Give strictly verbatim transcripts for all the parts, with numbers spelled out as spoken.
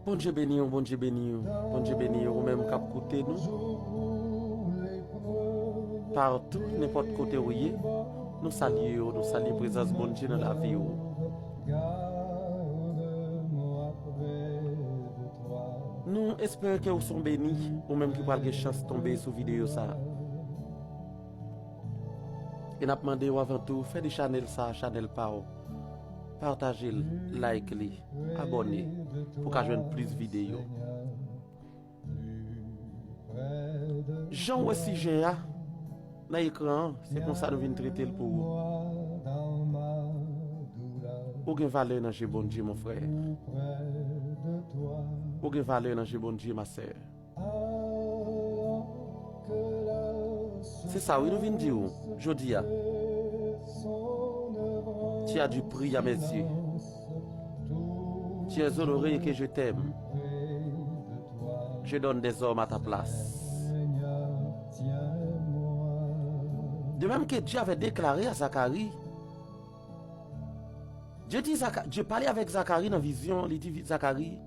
Bondye beni w, Bondye beni w, Bondye beni w, ou menm k ap koute nou. Partou, nenpòt kote ou ye, nou salye w, nou salye prezans Bondye nan lavi w. Nou espere ke ou se yon beni, ou menm ki pral gen chans tonbe sou videyo sa a. E n ap mande w avan tou, fè de chanèl sa a chanèl pa w. Pataje l, like li, abòne pou w ka jwenn plis videyo. Jan w wè sijè a nan ekran an, se konsa nou vin trete l pou ou. Ou gen valè nan je Bondye, mon frè. Ou gen valè nan je Bondye, ma sè. Se sa wi nou vin di w jodi a. Tu as du prix à mes yeux. Tu es honoré et que je t'aime. Je donne des hommes à ta place. De même que Dieu avait déclaré à Zacharie, Dieu dit Zaka- Dieu parlait avec Zacharie nan vizyon, li di Zacharie,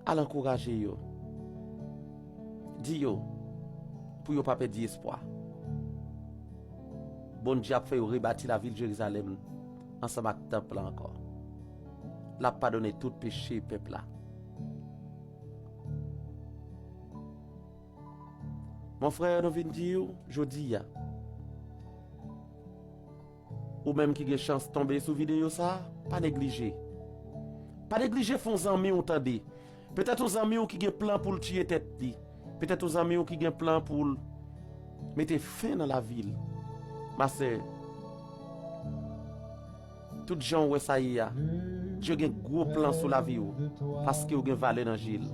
al ankouraje yo. Di yo pou yo pa pèdi espwa. Bondye ap fè yo rebati lavil Jerizalèm ansanm ak tanp lan ankò. L ap padone tout peche pèp la. Mon frè, nou vin di w jodi a, ou menm ki gen chans tonbe sou videyo sa a, pa neglije. Pa neglije fè yon zanmi w tande. Petèt yon zanmi w ki gen plan pou l tiye tèt li. Petèt yon zanmi w ki gen plan pou l mete fen nan lavi l. Ma sè, tout jan w wè sa ye a, Dye gen gwo plan sou lavi w, paske w gen valè nan je l.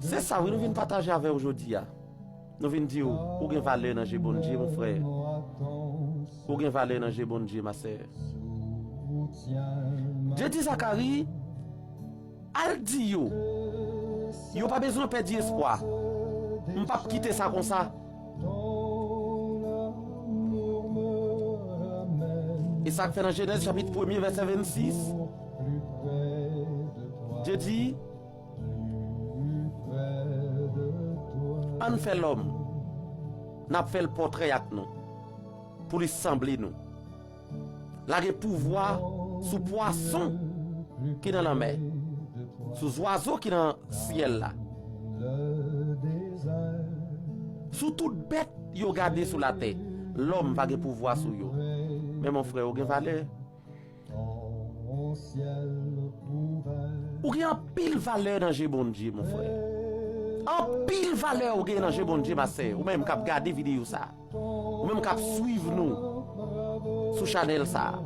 Se sa wi nou vin pataje avè w jodi a. Nou vin di w, ou gen valè nan je Bondye, mon frè. Ou gen valè nan je Bondye, ma sè. Dye di Zakari, al di yo, yo pa bezwen pèdi espwa. M p ap kite sa konsa. E sa k fè nan Jenèz chapit premye, vèsè vennsis, Dye di, ann fè lòm, n ap fè l pòtrè ak nou, pou li sanble nou. L a gen pouvwa sou pwason ki nan lanmè, sou zwazo ki nan syèl la, sou tout bèt yo gade sou latè. Lòm pa gen pouvwa sou yo. Men mon frè, ou gen valè. Ou gen anpil valè nan je Bondye, mon frè. Anpil valè ou gen nan je Bondye, ma sè. Ou menm k ap gade videyo sa a. Ou menm k ap swiv nou sou chanèl sa a.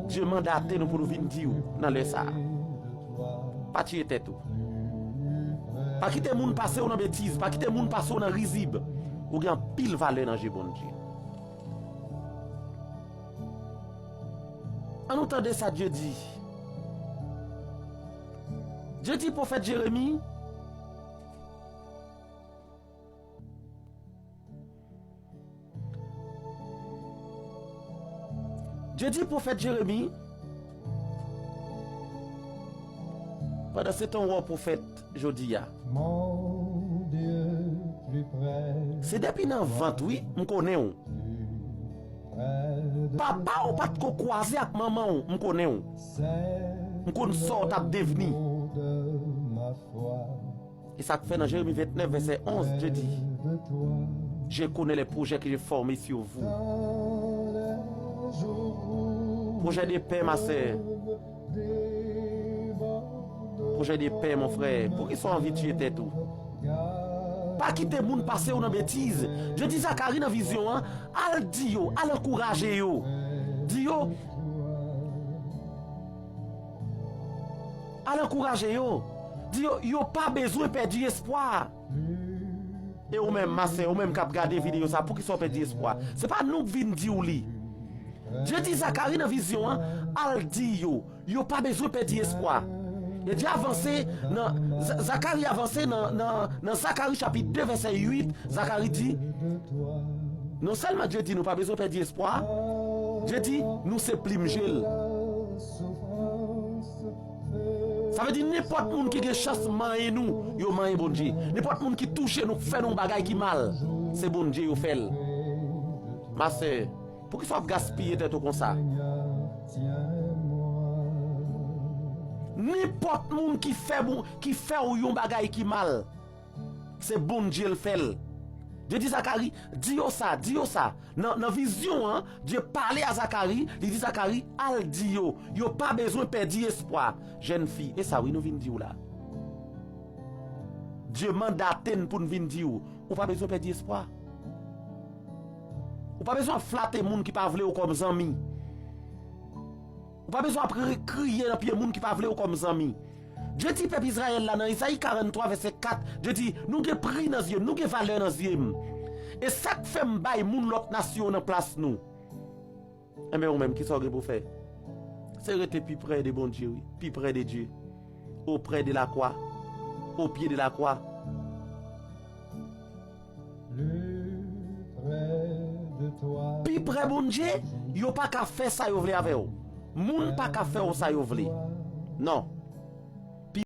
Dye mandate nou pou nou vin di w nan lè sa a. Pa tiye tèt ou. Pa kite moun pase w nan betiz. Pa kite moun pase w nan rizib. Ou gen anpil valè nan je Bondye. Ann nou tande sa Dye di. Dye di pwofèt Jeremi, Dye di pwofèt Jeremi, pandan se tan w wè w pwofèt jodi a. Se depi nan vant, wi, m konnen w. Papa w pa t ko kwaze ak manman w, m konnen w. M konn sa w t ap devni. E sa k fè nan Jeremi ventnèf, vèsè onz, Dye di, Je connais les projets que j'ai formés sur vous. Projet de paix, ma sœur. Projet de paix, mon frè. Poukisa w anvi tiye tèt ou? Pa kite moun pase w nan betiz. Dye di Zakari nan vizyon an, al di yo, al ankouraje yo. Di yo, al ankouraje yo. Di yo, yo pa bezwen pèdi espwa. E ou menm, ma sè, ou menm k ap gade videyo sa, poukisa w pèdi espwa? Se pa nou k vin di w li. Dye di Zakari nan vizyon an, al di yo, yo pa bezwen pèdi espwa. E Dye avanse nan, Za- Zakari avanse nan, nan, nan Zakari chapit de, vèsè uit, Zakari di, Non sèlman Dye di nou pa bezwen pèdi espwa, Dye di nou se plim je l. Sa vle di nenpòt moun ki gen chans manyen nou, yo manyen Bondye. Nenpòt moun ki touche nou, fè nou bagay ki mal, se Bondye yo fè l. Ma sè, poukisa w ap gaspiye tèt ou konsa? Nenpòt moun ki fè bon, ki fè w yon bagay ki mal, se Bondye l fè l. Dye di Zakari, di yo sa, di yo sa. Nan, nan vizyon an, Dye pale a Zakari, li di Zakari, al di yo, yo pa bezwen pèdi espwa. Jèn fi, e sa wi nou vin di w la. Dye mandate n pou n vin di w, ou pa bezwen pèdi espwa. Ou pa bezwen ap flate moun ki pa vle w kòm zanmi. Ou pa bezwen ap re- kriye nan pye moun ki pa vle w kòm zanmi. Dye di pèp Izrayèl la nan Izayi karanntwa vèsè kat, Dye di, nou gen pri nan zye m, nou gen valè nan zye m. E sa k fè m bay moun lòt nasyon nan plas nou. Enben ou menm, kisa w gen pou w fè? Se rete pi prè de Bondye, wi, pi prè de Dye. Auprès de la croix, au pied de la croix. Pi prè Bondye, yo pa ka fè sa yo vle avè w. Moun pa ka fè w sa yo vle. Non.